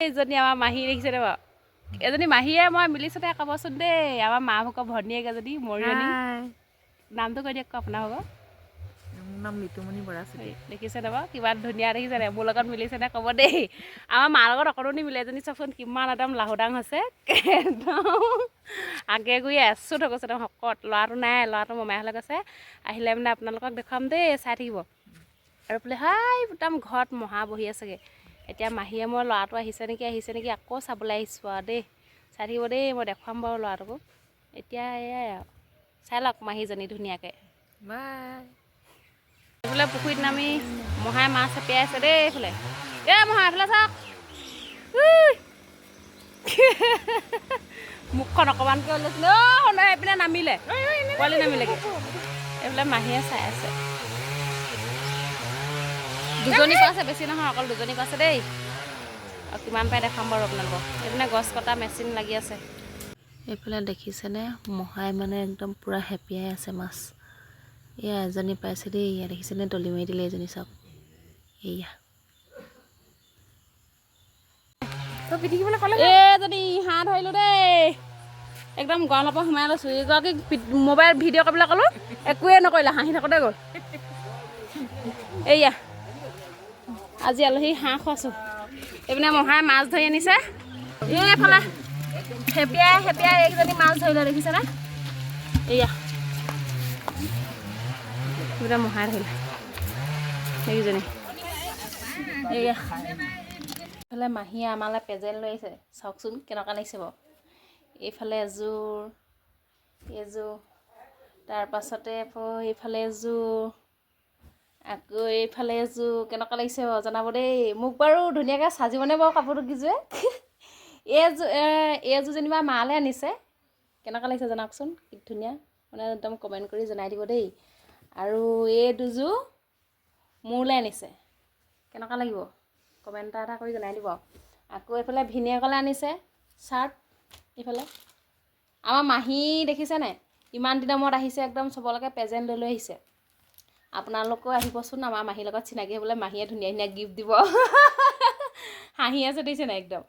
এইজনী আমাৰ মাহী, দেখিছেনে বাৰু? এজনী মাহীয়ে মই মিলিছোঁনে ক'বচোন দেই। আমাৰ মা ভাগৰ ভনীয়েক এজনী, মৰিয়নী। নামটো কৈ দিয়ক আকৌ আপোনাৰ ভাগৰ। মোৰ নাম নিতুমণি বৰা চুতীয়া। দেখিছেনে বাৰু, কিমান ধুনীয়া দেখিছেনে? মোৰ লগত মিলিছেনে ক'ব দেই। আমাৰ মাৰ লগত অকণো নিমিলে। এজনী চাওকচোন, কিমান একদম লাহুদাং হৈছে, একদম আগে গুৰিয়ে এচুত হৈ গৈছে, একদম শকত। ল'ৰাটো নাই, ল'ৰাটো মমাইহঁলৈ গৈছে। আহিলে মানে আপোনালোকক দেখুৱাম দেই, চাই থাকিব। আৰু বোলে হাই, একদম ঘৰত মহা বহি আছেগৈ। এতিয়া মাহীয়ে মই ল'ৰাটো আহিছে নেকি, আহিছে নেকি আকৌ চাবলৈ আহিছোঁ আৰু দেই। চাই থাকিব দেই, মই দেখুৱাম বাৰু ল'ৰাটোকো। এতিয়া এয়াই আৰু, চাই লওক মাহীজনী ধুনীয়াকৈ। বাই। এইফালে পুখুৰীত নামি মহাই মাছ খেপিয়াই আছে দেই। এইফালে এ মহা, এইফালে চাওক। উই! মুখখন অকণমানকৈ ওলাইছিলে। অ' নহয়, এইপিনে নামিলে, পোৱালি নামিলেগৈ। এইফালে মাহীয়ে চাই আছে। দুজনী পাইছে, বেছি নহয়, অকল দুজনী পাইছে দেই। আৰু কিমান পাই দেখাম বাৰু আপোনালোকক। এইপিনে গছ কটা মেচিন লাগি আছে। এইফালে দেখিছেনে, মহাই মানে একদম পূৰা হেপিয়াই আছে মাছ। এয়া এজনী পাইছে দেই। এয়া দেখিছেনে, দলি মাৰি দিলে এজনী, চাওক এয়া। এইজনী হাঁহ ধৰিলোঁ দেই। একদম গঁৰালৰ পৰা সোমাই লৈছোঁ। এইগৰাকীক মোবাইল ভিডিঅ' কৰিবলৈ ক'লোঁ, একোৱে নকৰিলে, হাঁহি থাকোঁতে গ'ল। এইয়া আজি আলহী হাঁহ খুৱাইছোঁ। এইপিনে মহাই মাছ ধৰি আনিছে। এইফালে খেপিয়াই খেপিয়াই এইকেইজনী মাছ ধৰিলে, দেখিছেনে? এইয়া এইপিনে মহাই ধৰিলে সেইকেইজনী। এইয়া এইফালে মাহীয়ে আমালৈ প্ৰেজেণ্ট লৈ আহিছে। চাওকচোন কেনেকুৱা লাগিছে বাৰু। এইফালে এযোৰ, এইযোৰ, তাৰপাছতে আকৌ এইফালে এযোৰ, আকৌ এইফালে এযোৰ। কেনেকুৱা লাগিছে বাৰু জনাব দেই। মোক বাৰু ধুনীয়াকৈ সাজিবনে বাৰু কাপোৰটো কিযোৰে? এইযোৰ যেনিবা মালৈ আনিছে। কেনেকুৱা লাগিছে জনাওকচোন। কি ধুনীয়া, মানে একদম কমেণ্ট কৰি জনাই দিব দেই। আৰু এই দুযোৰ মোলৈ আনিছে। কেনেকুৱা লাগিব কমেণ্ট এটা এটা কৰি জনাই দিব। আকৌ এইফালে ভিনীয়েকলৈ আনিছে চাৰ্ট। এইফালে আমাৰ মাহী দেখিছে নাই, ইমান দিনৰ মূৰত আহিছে, একদম চবলৈকে প্ৰেজেণ্ট লৈ লৈ আহিছে। আপোনালোকেও আহিবচোন আমাৰ মাহীৰ লগত চিনাকি হ'বলৈ। মাহীয়ে ধুনীয়া ধুনীয়া গিফ্ট দিব। হাঁহি আছে, দেখিছে নাই একদম?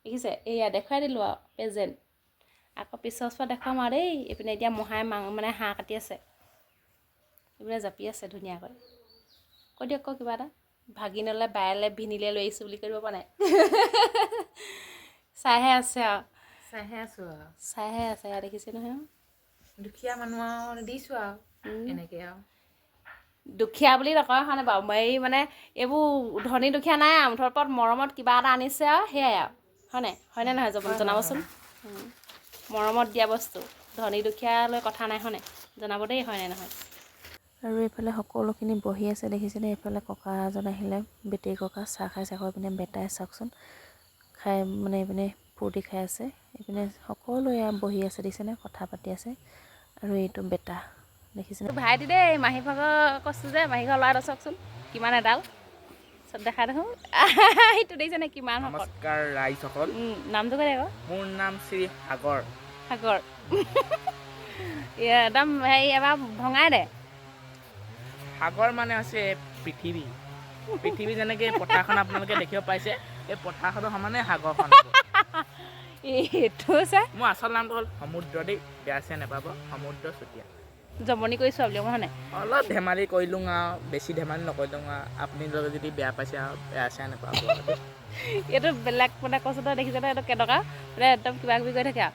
দেখিছে, এইয়া দেখুৱাই দিলোঁ আৰু প্ৰেজেণ্ট। আকৌ পিছৰ চোৱা দেখুৱাম আৰু দেই। এইপিনে এতিয়া মহাই মানে হাঁহ কাটি আছে, এইপিনে জাপি আছে ধুনীয়াকৈ। কৈ দিয়ক ক কিবা এটা। ভাগিনলৈ, বায়েলৈ, ভিনীলৈ লৈ আহিছোঁ বুলি কৈ দিব পৰা নাই? চাইহে আছে আৰু। চাইহে আছো আৰু। চাইহে আছে, এয়া দেখিছে নহয় আৰু। দুখীয়া মানুহ আৰু, দিছো আৰু এনেকে আৰু। দুখীয়া বুলি নকয়, হয়নে বাৰু? এই মানে এইবোৰ ধনী দুখীয়া নাই আৰু, মুঠৰ ওপৰত মৰমত কিবা এটা আনিছে আৰু সেয়াই আৰু, হয়নে? হয়নে নহয় জনাবচোন। মৰমত দিয়া বস্তু, ধনী দুখীয়ালৈ কথা নাই, হয়নে? জনাব দেই, হয়নে নহয়? আৰু এইফালে সকলোখিনি বহি আছে, দেখিছেনে? এইফালে ককা এজন আহিলে, বেটেৰী ককা, চাহ খাইছে। আকৌ এইপিনে বেটাই চাওকচোন, খাই মানে এইপিনে ফূৰ্তি খাই আছে। এইপিনে সকলোৱে এয়া বহি আছে, দেখিছেনে? কথা পাতি আছে। আৰু এইটো বেটা, দেখিছেনে? ভাইটি দেই, মাহী ভাগৰ কৈছোঁ যে মাহী ঘৰ ল'ৰাটো চাওকচোন কিমান এডাল। চব দেখা দেখোন। সেইটো দেখিছেনে কিমান শকত। নমস্কাৰ ৰাইজসকল। নামটো কৈ দে আকৌ। মোৰ নাম শ্ৰী সাগৰ। সাগৰ। একদম হেৰি, এবাৰ ভঙাই দে। সাগৰ মানে হৈছে পৃথিৱী। পৃথিৱী যেনেকে পথাৰখন আপোনালোকে দেখিব পাইছে, এই পথাৰখনৰ সমানে সাগৰখন হ'ব। এইটো চা। মোৰ আচল নামটো হ'ল সমুদ্ৰ দেই, বেয়া চেয়া নাপাব, সমুদ্ৰ চুতীয়া। জমনি কৰিছোঁ বুলি হয় নাই? অলপ ধেমালি কৰিলোঁ আৰু, বেছি ধেমালি নকৰিলোঁ আৰু। আপুনি যদি বেয়া পাইছে আৰু, বেয়া চেয়া নাপাব আৰু দেই। এইটো বেলেগ, মানে কৈছোঁ তই দেখিছ এইটো কেনেকুৱা, মানে একদম কিবা কিবি কৰি থাকে আৰু,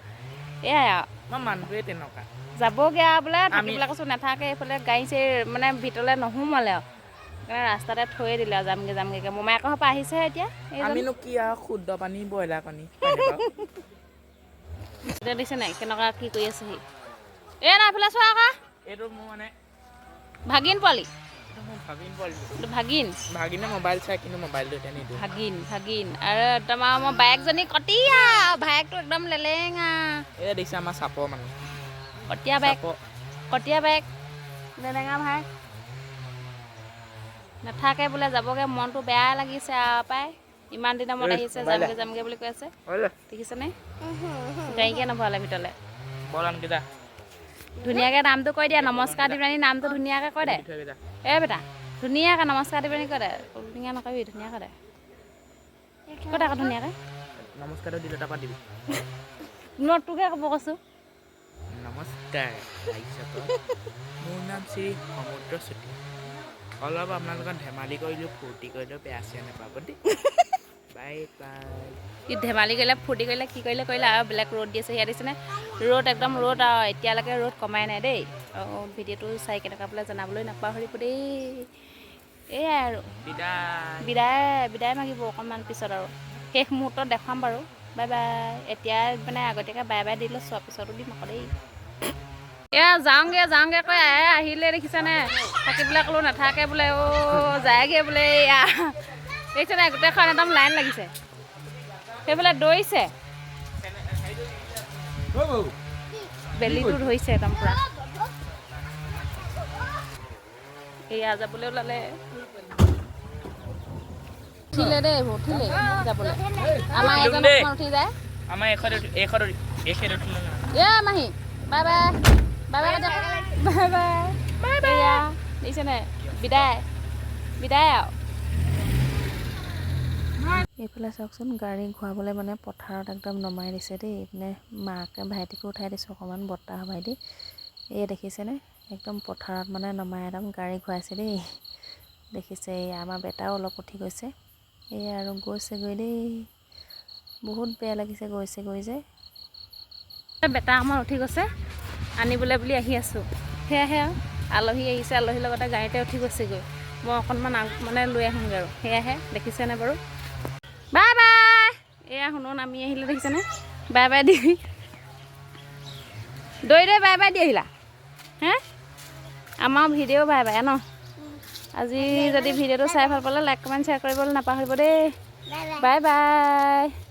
এয়াই আৰু। মই মানুহটোৱে তেনেকুৱা। যাবগৈ আৰু বোলে, থাকিবলৈ কৈছোঁ, নাথাকে। এইফালে গাড়ী চাড়ী মানে ভিতৰলৈ নোসোমালে আৰু, সেইকাৰণে ৰাস্তাতে থৈয়ে দিলে আৰু, যামগৈ যামগৈ। মোমায়েকৰ পৰা আহিছেহে এতিয়া এইজন। আমিনো কি আৰু, শুদ্ধ পানী ব্ৰইলাৰ পানী হয়নে বাৰু? এতিয়া দেখিছে নাই কেনেকুৱা কি কৰি আছে সি? এ নাই, এইফালে চোৱা আকৌ। এইটো মোৰ মানে ভাগিন পোৱালি। এইটো মোৰ ভাগিন পোৱালিটো। এইটো ভাগিন। ভাগিনে মোবাইল চাই, কিন্তু মোবাইলটো এতিয়া নিদিওঁ। ভাগিন, ভাগিন। আৰু একদম আৰু মই বায়েকজনী কটীয়া, ভায়েকটো একদম লেলেঙা। এয়া দেখিছে আমাৰ চাপৰ মানুহ। কটীয়া বায়েক। চাপৰ। কটীয়া বায়েক, লেলেঙা ভায়েক। নাথাকে বোলে, যাবগৈ, মনটো বেয়া লাগিছে আৰু পাই। ইমান দিনৰ মূৰত ঐ, আহিছে, মোবাইল যামগৈ যামগৈ বুলি কৈ আছে। হ'লে। দেখিছেনে, গাড়ীকে নভৰালে ভিতৰলৈ। বল আনকি যা। ধুনীয়াকৈ নামটো কৈ দিয়া, নমস্কাৰ দিবানি, নামটো ধুনীয়াকৈ কৈ দে। দি থৈ যা। এ বেটা, ধুনীয়াকৈ নমস্কাৰ দিবানি কৈ দে। ধুনীয়া নকৰিবি, ধুনীয়াকৈ দে, কৈ দে আকৌ ধুনীয়াকৈ। নমস্কাৰটো দিলোঁ, তাৰপৰা দিবি। মই তোকে ক'ব কৈছোঁ। নমস্কাৰ ৰাইজসকল, মোৰ নাম শ্ৰী সমুদ্ৰ চুতীয়া। অলপ আপোনালোকক ধেমালি কৰিলোঁ, ফূৰ্তি কৰিলোঁ, বেয়া চেয়া নাপাব দেই। Bye bye. কি ধেমালি কৰিলে, ফূৰ্তি কৰিলে, কি কৰিলে কৰিলে আৰু বেলেগ। ৰ'দ দি আছে, সেয়া দিছেনে ৰ'দ, একদম ৰ'দ আৰু এতিয়ালৈকে ৰ'দ কমাই নাই দেই। অঁ, ভিডিঅ'টো চাই কেনেকুৱা পালে জনাবলৈ নাপাহৰিব দেই। এয়াই আৰু। বিদায়। বিদায়, বিদায় মাগিব অকণমান পিছত আৰু শেষ মুহূৰ্তত দেখুৱাম বাৰু। Bye bye. এতিয়া মানে আগতীয়াকৈ বাই বাই দি লৈছোঁ আৰু পিছতো দিম আকৌ দেই। এয়া যাওঁগে যাওঁগে কৈ আহে আহিলে, দেখিছানে? থাকিবলৈ ক'লো নাথাকে বোলে। অ' যায়গৈ বোলে। এয়া দেখিছেনে, গোটেইখন একদম লাইন লাগিছে, সেইফালে দৌৰিছে, বেলিটো ধৰিছে একদম পূৰা। এয়া যাবলৈ ওলালে, উঠিলে দেই এইবোৰ, উঠিলে যাবলৈ। আমাৰ এজন দেই। অকণমান উঠি যায়। আমাৰ এখেত উঠিলে না। এ মাহী, bye bye, bye bye, bye bye bye bye. এয়া দেখিছেনে, বিদায় বিদায় আৰু। এইফালে চাওকচোন, গাড়ী ঘূৰাবলৈ মানে পথাৰত একদম নমাই দিছে দেই। এইপিনে মাকে ভাইটিকো উঠাই দিছোঁ অকণমান, বৰ্তা ভাইটি। এই দেখিছেনে, একদম পথাৰত মানে নমাই একদম গাড়ী ঘূৰাইছে দেই, দেখিছে? এই আমাৰ বেটাও অলপ উঠি গৈছে। এই আৰু গৈছেগৈ দেই, বহুত বেয়া লাগিছে গৈছেগৈ যে। বেটা আমাৰ উঠি গৈছে, আনিবলৈ বুলি আহি আছোঁ। সেয়াহে আৰু আলহী আহিছে, আলহীৰ লগতে গাড়ীতে উঠি গৈছেগৈ। মই অকণমান আগ মানে লৈ আহোঁগৈ আৰু। সেয়াহে দেখিছেনে বাৰু? Bye bye. এয়া শুনো, নামি আহিলে, দেখিছেনে? বাই বাই দি দৈ দৈ বাই বাই the আহিলা হে। আমাৰ ভিডিঅ' বাই বাই ন। আজি যদি ভিডিঅ'টো চাই ভাল পালে লাইক, কমেণ্ট, শ্বেয়াৰ কৰিবলৈ নাপাহৰিব দেই। Bye bye.